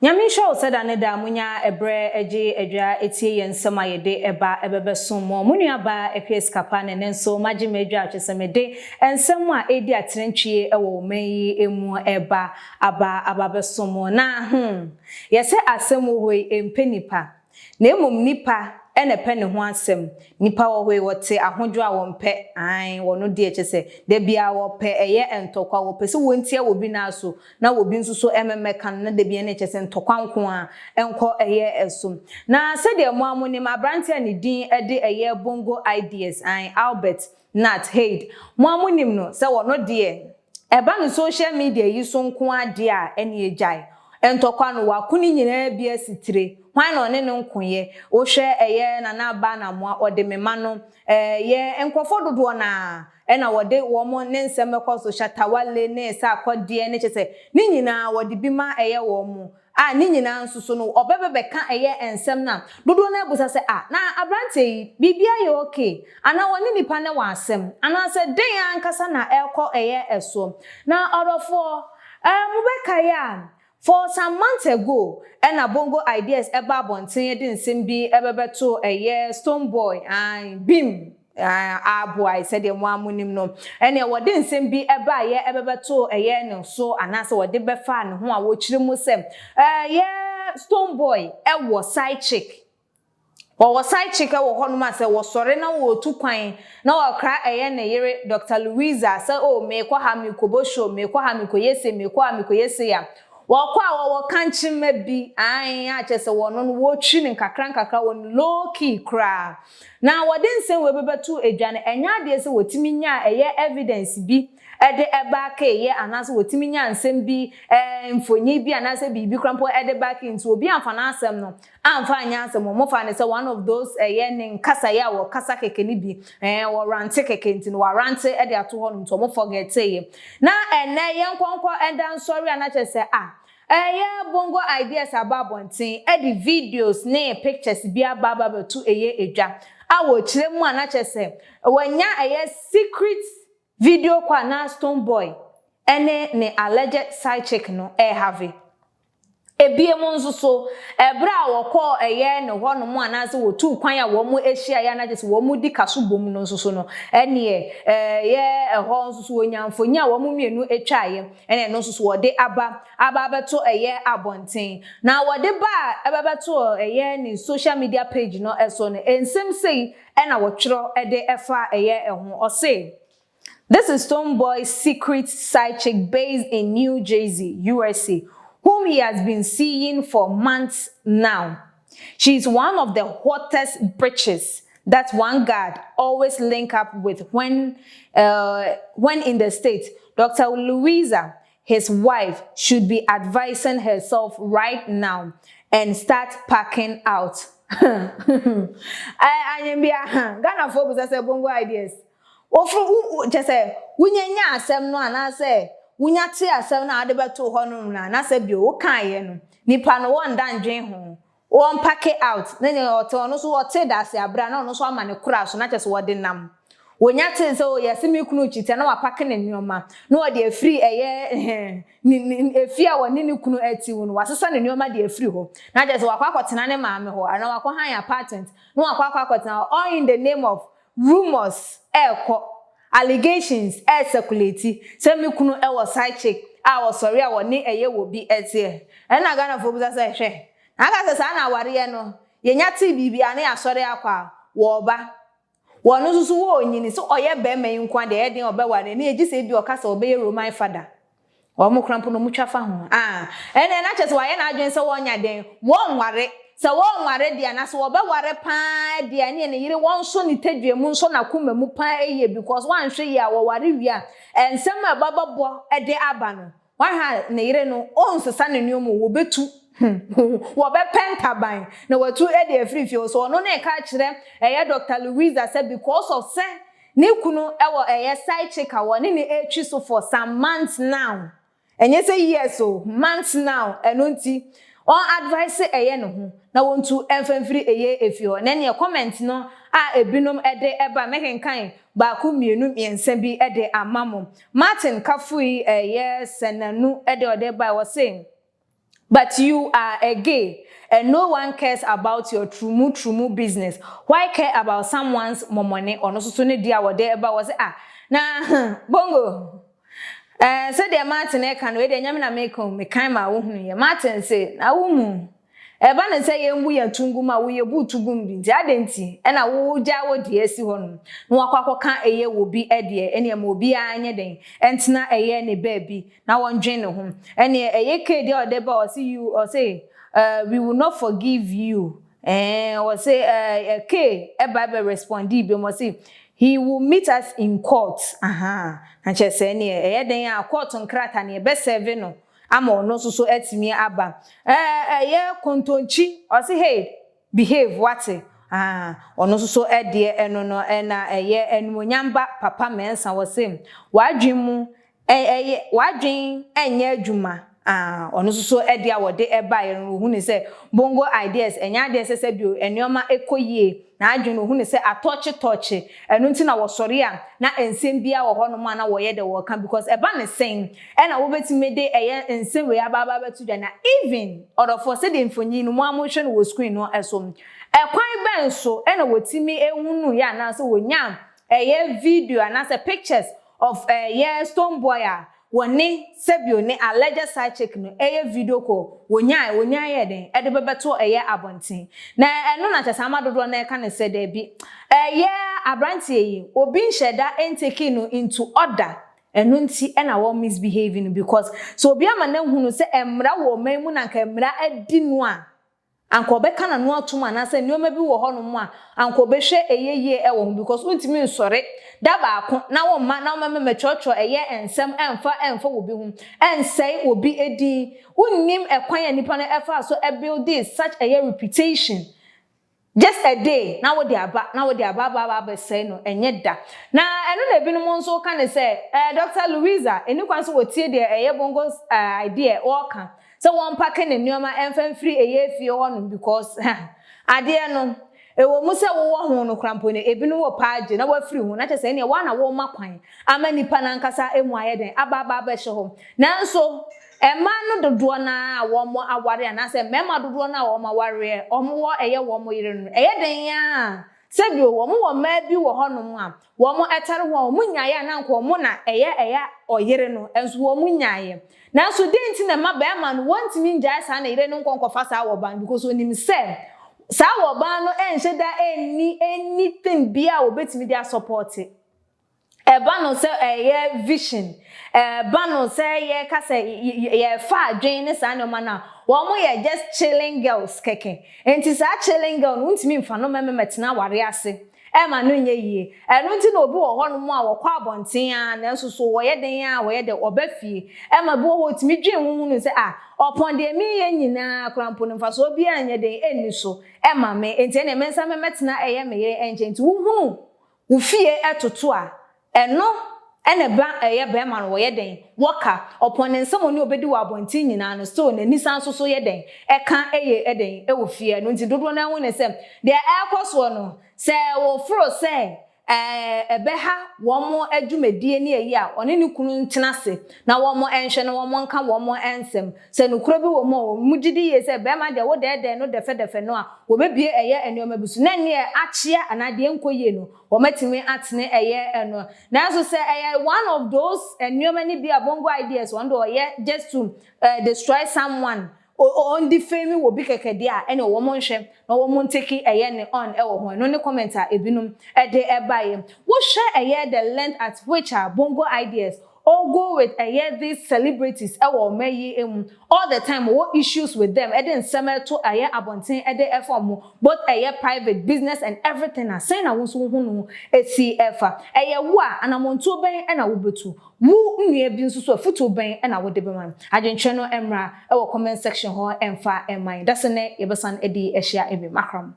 Nyame nhyira wo sɛ da ne da monya ɛberɛ gye adwa tie yɛn nsɛm a yɛde ɛba ɛbɛbɛsom mo. Mo nua baa Akua Sikapa ne ne nso magye m'adwa kyerɛ sɛ mede nsɛm a ɛredi atenantwie wɔ ɔman yi mu ɛba aba aba abɛsom mo. Na hmm, yɛsɛ asɛm wɔ hɔ yi ɛmpɛ nipa. Na mmom nipa na ɛpɛ ne ho asɛm. Nipa wɔ hɔ yi wɔte ahodwo a wɔmpɛ, aane, wɔno deɛ kyerɛ sɛ da biara wɔpɛ ɛyɛ ntɔkwa, wɔpɛ sɛ wɔntia wɔ bi nan so na wɔ bi nso so mmɛka no na da biara no kyerɛ sɛ ntɔkwa nko ara nkɔ ɛyɛ ɛso. Na sɛdeɛ mo ara monim, aberanteɛ a ne din de ɛyɛ Bongo Ideas, aane, Albert Nat Haid, mo ara monim no sɛ wɔno deɛ, Ɛba no social media yi so nko ara deɛ a, ɛneɛ gyae. Ntɔkwa no, wako ne nyinaa bi asi tire. Hwan na ɔne no nkoeɛ? Wohwɛ ɛyɛ Nana Aba Anamoah, ɔde me ma no, ɛyɛ nkurɔfoɔ dodoɔ no ara ɛna wɔde wɔn ne nsɛm kɔ so, Shatta Wale ne Sarkodie ne kyerɛ sɛ ne nyinaa wɔde bi ma ɛyɛ wɔn. A ne nyinaa nso so no ɔbɛba bɛka ɛyɛ nsɛm no a, dodoɔ no ara bisa sɛ, ah, na aberanteɛ yi, biribi ayɛ okay? Anaa ɔne nipa no wɔ asɛm? Anaasɛ dɛn ankasa na ɛrekɔ ɛyɛ ɛsoɔ? Na ɔdɔfoɔ, eh, mobɛkae a, for some months ago, ɛna Bongo Ideas ɛba abɔnten de nsɛm bi ɛbɛbɛto ɛyɛ Stonebwoy, ae, Bim, Aboae, sɛdeɛ mo ara monim no, ɛnneɛ wɔde nsɛm bi baeɛ bɛbɛtoo ɛyɛ ne so anaasɛ wɔde bɛfaa ne ho a wɔkyerɛ mu sɛ ɛyɛ Stonebwoy wɔ side chick. Wɔwɔ side chick wɔ hɔnom a sɛ wɔsɔre na wɔretu kwan na wɔkra ɛyɛ ne yere Doctor Louisa sɛ oh merekɔ ha merekɔbɔ show, merekɔ ha merekɔyɛ sei, merekɔ ha merekɔyɛ sei a, wɔkɔ a wɔwɔ kankyema bi, ae, a kyerɛ sɛ wɔno no wɔtwi no nkakra nkakra, wɔ no low key koraa. Na wɔde nsɛm wei bɛbɛto dwa no, ɛnyɛ adeɛ sɛ wɔtumi nyaa ɛyɛ evidence bi de backee yɛ anaasɛ wɔtumi nyaa nsɛm bi, mfonin bi anaasɛ biribi koraa mpo de backee nti obi amfa n'asɛm no amfa anyɛ asɛm. Wɔfaa no sɛ one of those ɛyɛ ne nkasaeɛ a wɔkasa kɛkɛ no bi, wɔrante kɛkɛ nti no wɔarante de ato hɔnom nti wɔn forgeteeɛ. Na ɛnnɛ yɛnkɔnkɔ da nsɔre a na kyerɛ sɛ ah, Ɛyɛ Bongo Ideas aba abɔnten de videos ne pictures bi aba aba abɛto ɛyɛ edwa a wɔkyerɛ mu a na kyerɛ sɛ wɔanya ɛyɛ secret video call a na Stonebwoy ne ne alleged side chick no rehave. Ebiem nso so, ɛberɛ a wɔkɔɔ ɛyɛ ne hɔ nom anaasɛ wɔtuu kwan a wɔn hyiaeɛ a na kyerɛ sɛ wɔn di kaso bom no nso so no, ɛneɛ ɛyɛ ɛhɔ nso so wɔnyaa mfonin a wɔn mmienu twaeɛ. Ɛna ɛno nso so wɔde aba aba abɛto ɛyɛ abɔnten. Na wɔde ba a ɛbɛbɛto ɛyɛ ne social media page no so no, nsɛm sei ɛna wɔtwerɛ de ɛfa ɛyɛ ɛho. Ɔse, This is Stonebwoy's secret side chick based in New Jersey, USA, whom he has been seeing for months now. She is one of the hottest bitches that one guard always link up with when, when in the state. Dr. Louisa, his wife, should be advising herself right now and start packing out. Anyambia, Ghanafoɔ bisa sɛ Bongo Ideas. Woforo wo kyɛ sɛ wonya nya asɛm no anaasɛ wonya te asɛm no a wode bɛtoo hɔ no no anaasɛ bio wokaeɛ no, nipa no wɔnda ndwen ho. Wɔn packe out na nea ɔte ɔno nso ɔte dase abere a na ɔno nso ama ne kora so na kyerɛ sɛ wɔde nam. Wɔnya tee sɛ oh yɛse me kunu rekyiti a na wapacke ne nnoɔma na ɔde afiri ɛyɛ ne ne efie a ɔne ne kunu te mu no wasesa ne nnoɔma de afiri hɔ na kyerɛ sɛ wakɔ akɔtena ne maame hɔ anaa wakɔ han apartment na wakɔ akɔ akɔtena hɔ all in the name of rumours ɛrekɔ allegations ɛrecirculate sɛ me kunu wɔ side chick a ɔsɔre a ɔne ɛyɛ wɔ bi teɛ. Ɛna Ghanafoɔ bisa sɛ hwɛ Na aka sɛ saa na awareɛ no, yɛnya tee biribi a na yɛasɔre akɔ a, wɔreba. Wɔn nso so wɔrenyini, sɛ ɔyɛ barima yi nko ara deɛ ɛyɛ den a ɔbɛware no, ɛneɛ gye sɛ ebia ɔka sɛ ɔbɛyɛ Roman fada. Wɔn koraa mpo no wɔtwa fa ho. Ah, ɛneɛ na kyerɛ sɛ wɔayɛ n'adwene sɛ wɔnyɛ dɛn, wɔnware. Sɛ wɔnware deɛ a, na sɛ wɔbɛware pa ara deɛ a, ɛneɛ ne yere wɔnsɔ ne tadua mu, nsɔ n'akoma mu pa ara yie because wɔanhwɛ yie a, wɔware wie a, nsɛm a ɛbɛbɛbɔ de aba no, Wahwɛ a ne yere no ɔnsesa ne nnoɔma o, wɔbɛtu, wɔbɛpɛ ntaban na watu de afiri fie hɔ. So ɔno na ɛka akyerɛ ɛyɛ Doctor Louisa sɛ because of sɛ ne kunu wɔ ɛyɛ side chick a wɔne no retwi so for some months now, ɛnyɛ sɛ years o, months now, ɛno nti ɔn advice ɛyɛ ne ho na wɔntu mfa mfiri ɛyɛ efie hɔ. Na ɛneɛ comment no a ebinom de ba, mɛkenkan baako mmienu mmiɛnsa bi de ama mo. Martin Kafui yɛ sɛ nanu de ɔde bae, ɔse, But you are a gay and no one cares about your trumu trumu business. Why care about someone's momone? Ɔno nso so ne di a wɔde ɛba wɔ sɛ, ah, na Bongo. Sɛdeɛ Martin ɛka no, ɛdeɛ nyame na meka o, mekan ma wohunu yɛ. Martin se, na wohu. Ɛba ne sɛ yɛmbu yɛn tungum a woyɛ bu tugum bi nti adɛn nti ɛna wogya wo deɛ asi hɔ nom na wakɔ akɔka ɛyɛ wɔ bi ɛdeɛ ɛne ɛma obiara nyɛ den ɛntena ɛyɛ ne baabi na wɔndwen ne ho. Ɛne ɛyɛ kee deɛ ɔde ba, ɔse you, ɔse we will not forgive you. Ɔse kee ɛba ɛbɛ respond bi mu, ɔse he will meet us in court. Aha, na kyerɛ sɛ ɛneɛ ɛyɛ den a court nkrataa ne ɛbɛsɛve no ama ɔno nso so atumi aba. Ɛyɛ kontonkyi, ɔse hey, behave, wate. Ah, ɔno nso so ɛdeɛ ɛno no. Ɛna ɛyɛ animonyam ba papa mɛnsa, wɔ wadwen mu ɛyɛ wadwen ɛnyɛ adwuma. Ah, ɔno nso so ɛdeɛ a wɔde ɛbaeɛ no, ohun ne sɛ Bongo Ideas ɛnyɛ adeɛ sɛ bio nneɛma ɛkɔ yie na adwene ohun ne sɛ atɔkye tɔkye. Ɛno nti na wɔsɔre a na nsɛm biara wɔ hɔnom a na wɔyɛ de wɔka because ɛba ne sɛn ɛna wɔbɛtumi de ɛyɛ nsɛm wei aba aba abɛto dwa. Na even ɔdɔfoɔ, sɛdeɛ mfonyin no mo a mohwɛ no wɔ screen no ɛso, ɛkwan bɛn so ɛna wɔtumi ehunu yɛ anaasɛ wɔnya ɛyɛ video anaasɛ pictures of ɛyɛ Stonebwoy a wɔne sɛbio ne alleged side chick no ɛyɛ video call, wɔnya yɛ den ɛde bɛbɛto ɛyɛ abɔnten? Na ɛno na kyerɛ sɛ ama dodoɔ na ɛka ne sɛ daabi, ɛyɛ aberanteɛ yi obi nhyɛ da ntake no into order. Ɛno nti ɛna wɔn misbehaving no because so obi ama na hunu sɛ mmara wɔ ɔman mu na nka mmara adi no a, anka ɔbɛka n'ano atom anaasɛ nneɛma bi wɔ hɔnom a anka ɔbɛhwɛ ɛyɛ yie ɛwɔ ho because wontumi nsɔre da baako na wɔmma na wɔmma mɛtwerɛtwerɛ ɛyɛ nsɛm ɛmfa wɔ bi ho, ɛnsɛe obi edin. Wonnim ɛkwan a nipa no ɛfa so ɛbuild such ɛyɛ reputation just a day na wode aba na wode aba aba abɛsɛe no, ɛnyɛ da. Na ɛno na ebinom nso ka ne sɛ Dr Louisa ɛni kwan so wɔtie deɛ ɛyɛ Bongo idea wɔɔka sɛ wɔn pack ne nneɛma ɛmfa mfiri ɛyɛ efie hɔnom because adeɛ no ɛwɔ mu sɛ wowɔ ho no kora mpo no, ebinom wɔ paagye na wafiri ho na kyerɛ sɛ ɛneɛ wɔn na wɔma kwan ama nipa nankasa emu ayɛ den aba abɛhyɛ hɔ. Nanso mmaa no dodoɔ naa a wɔn aware anaasɛ mmarima dodoɔ naa a wɔn awareɛ, wɔn wɔ ɛyɛ wɔn yere no, ɛyɛ den aa sɛbi wɔn wɔ mmaa bi wɔ hɔnom a wɔn ɛtare ho a wɔn nyaeɛ a na nka wɔn na ɛyɛ ɔyere no nso wɔn nyaeɛ. Nanso den nti na mma barima no wɔntumi ngyae saa na yere no nkɔ nkɔfa saa wɔ ban because onim sɛ saa wɔ ban no ɛnhyɛ da ɛnni anything bi a wɔbɛtumi de asupport. Ɛba no sɛ ɛyɛ vision, ɛba no sɛ yɛka sɛ yɛfa adwene ne saa nneɛma no a, wɔn yɛ just chilling girls kɛkɛ. Nti saa chilling girl no, ntumi nfa no mɛmɛ tena aware ase ɛma no nyɛ yie. Ɛno nti na obi wɔ hɔnom a wɔkɔ abɔnten a nanso so wɔyɛ den a wɔyɛ de ɔba fie ɛma bi wɔ hɔ otumi dwen ho hunu sɛ a ɔpɔn deɛ mi yɛ nyinaa koraa mpo no, mfasoɔ bi a nyɛ den ɛnni so ɛma me, nti ɛna ɛmɛ nsa mɛmɛtena ɛyɛ me yere ɛnkyɛn. Nti wohunu wo fie ɛtoto a, ɛno ɛna ba ɛyɛ bɛrima no wɔyɛ den wɔka ɔpɔn ne nsɛm ɔne obɛdi wɔ abɔnten nyinaa no, still n'ani san so so yɛ den ɛka ɛyɛ ɛden ɛwɔ fie no. Nti dodoɔ no ɛho ne sɛ deɛ ɛrekɔ soɔ no sɛ wɔforo sɛ ɛbɛha wɔn adwumadie ne ayi a ɔne ne kunu ntena ase na wɔn nhwɛ na wɔn nka wɔn nsɛm sɛ nokura bi wɔ mu a wɔn gye di yie sɛ bɛrima deɛ wɔdɛɛdɛɛ no dɛfɛdɛfɛ no a wɔbɛbie ɛyɛ nneɛma bi so na neɛ akyea anaa deɛ nkɔ yie no wɔmatumi atene ɛyɛ ɛno. Nanso sɛ ɛyɛ one of those nneɛma no bi a Bongo Ideas wɔn de ɔyɛ just to destroy someone, ɔndefame wɔ bi kɛkɛ deɛ a, ɛna wɔn nhwɛ na wɔn ntake ɛyɛ ne on ɛwɔ ho. Ɛno ne comment a ebinom ɛde ɛbaeɛ. Wohwɛ ɛyɛ the length at which a Bongo Ideas all go with ɛyɛ these celebrities ɛwɔ ɔman yi mu all the time, wɔ issues with them, ɛde nsɛm ɛto ɛyɛ abɔnten ɛde ɛfa ɔmo both ɛyɛ private business and everything a sɛn na wɔn nso ho no esi ɛfa ɛyɛ wo a, anamontuo bɛn ɛna wobɛtu wo nnua bi nso so, afutuo bɛn ɛna wode bɛma no? Adwentwerɛ no mmra ɛwɔ comment section hɔ ɛmfa ɛman dase ne yɛbɛsan ɛde ahyia ebi makram.